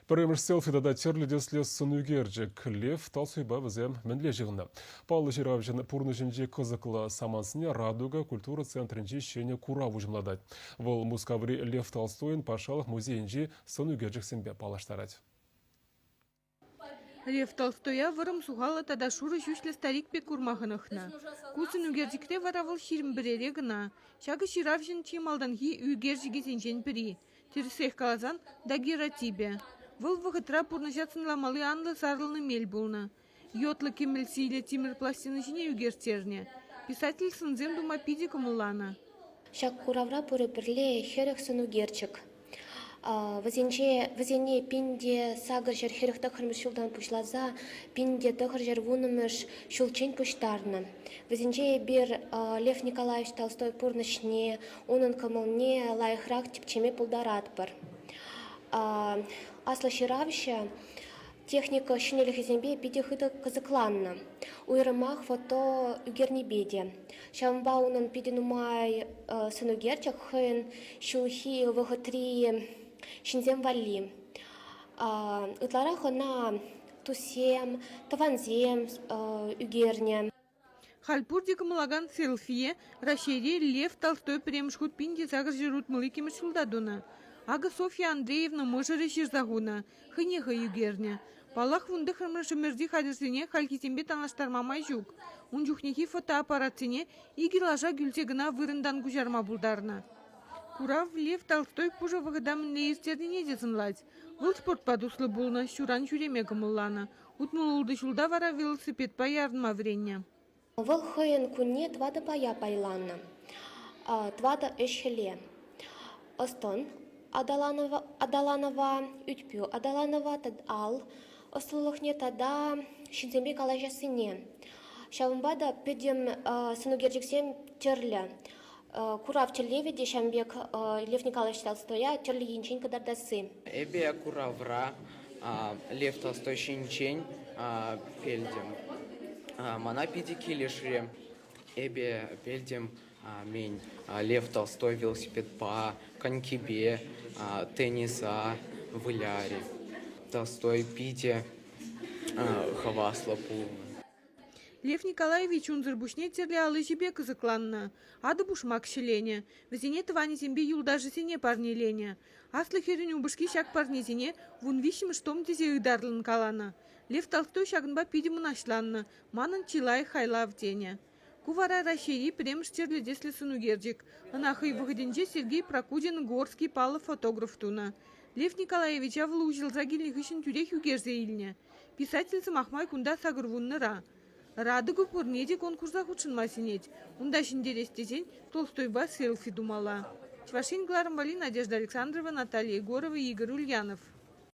Пӗрремӗш селфи тата тӗрлӗ тӗслӗ сӑнӳкерчӗк Лев Толстойпа вӗсем мӗнле ҫыхӑннӑ? Паллӑ ҫыравҫӑн пурнӑҫӗнчи кӑсӑклӑ самантсене «Радуга» культура центрӗнчи ҫӗнӗ курав уҫӑмлатать. Вӑл Мускаври Лев Толстойӑн патшалӑх музейӗнчи сӑнӳкерчӗксемпе паллаштарать. Лев Толстоя вӑрӑм сухаллӑ тата шурӑ ҫӳҫлӗ старик пек курма хӑнӑхнӑ. Ку сӑнӳкерчӗкре вара вӑл 21-ре кӑна. Ҫакӑ ҫыравҫӑн чи малтанхи ӳкерчӗкӗсенчен пӗри. Тӗрӗсрех каласан, дагерротипӗ. Вӑл вӑхӑтра пурнӑҫа сӑнламалли анлӑ сарӑлнӑ мел пулнӑ. Йодлӑ кӗмӗл сийлӗ тимӗр пластина ҫине ӳкерттернӗ. Писатель сӑнсем тума питӗ кӑмӑлланӑ. Ҫак куравра пурӗ пӗрле 40 сӑнӳкерчӗк. Вӗсенче вӗсене 1849 ҫултан пуҫласа 1910 ҫулччен пуҫтарнӑ. Вӗсенче эпир Лев Николаевич Толстой пурнӑҫне, унӑн кӑмӑлне лайӑхрах тӗпчеме пултаратпӑр. Аслӑ ҫыравҫӑ техника ҫӗнӗлӗхӗсемпе питӗ хытӑ кӑсӑкланнӑ. Уйрӑмах фото ӳкернипе те. Ҫавӑнпа унӑн питӗ нумай сӑнӳкерчӗк хӑйӗн ҫулхи вӑхӑтри ҫынсем валли. Ытларах ӑна туссем, тӑвансем ӳкернӗ. Халь пурте кӑмӑллакан селфие Раҫҫейре Лев Толстой пӗрремӗш хут 1862 ҫулта тунӑ. Акӑ Софья Андреевна мӑшӑрӗ ҫырса хунӑ, хӑйне хӑй ӳкернӗ. Паллах, вунтӑххӑрмӗш ӗмӗрти хатӗрсене хальхисемпе танлаштарма май ҫук. Ун чухнехи фотоаппаратсене икӗ лаша кӳлсе кӑна вырӑнтан куҫарма пултарнӑ. Курав Лев Толстой пушӑ вӑхӑта мӗнле ирттернине те сӑнлать. Вӑл спортпа туслӑ пулнӑ, ҫуран ҫӳреме кӑмӑлланӑ. 66 ҫулта вара велосипедпа ярӑнма вӗреннӗ. Вӑл хӑйӗн кунне тӑватӑ пая пайланнӑ. Тӑватӑ ӗҫ-хӗле: ӑс-тӑн аталанӑва, ӳт-пӳ аталанӑва, ал ӑслӑлӑхне тата ҫынсемпе калаҫассине. Ҫавӑнпа та пӗтӗм сӑнӳкерчӗксем тӗрлӗ. Курав тӗллевӗ те ҫавӑн пек Лев Николаевич Толстоя тӗрлӗ енчен кӑтартасси. Эпӗ куравра Лев Толстой ҫинчен пӗлтӗм. Мана питӗ килӗшрӗ. Эпӗ пӗлтӗм, мӗн Лев Толстой велосипедпа, конькипе, тенниса вылярӗ. Толстой питӗ хаваслӑ пулнӑ. Лев Николаевич унсӑр пуҫне тӗрлӗ ал ӗҫӗпе кӑсӑкланнӑ. Атӑ-пушмак ҫӗленӗ, вӗсене тӑванӗсемпе юлташӗсене парнеленӗ. Аслӑ хӗрӗн упӑшки ҫак парнесене вунвиҫҫӗмӗш том тесе ытарлӑн каланӑ. Лев Толстой ҫакӑнпа питӗ мӑнаҫланнӑ, манӑн чи лайӑх хайлав тенӗ. Ку вара Раҫҫейри пӗрремӗш тӗрлӗ тӗслӗ сӑнӳкерчӗк. Ӑна хӑй вӑхӑтӗнче Сергей Прокудин Горский паллӑ фотограф тунӑ. Лев Николаевича вӑл уҫӑлса килнӗ хыҫҫӑн тӳрех ӳкерсе илнӗ. Писатель сӑмах май кунта сакӑрвуннӑра. Радуга пурне те конкурса хутшӑнма сӗнет. Унта ҫӗнтерес тесен Толстойпа селфи тумалла. Чӑваш Ен кӑларӑм валли Надежда Александрова, Наталья Егорова, Игорь Ульянов.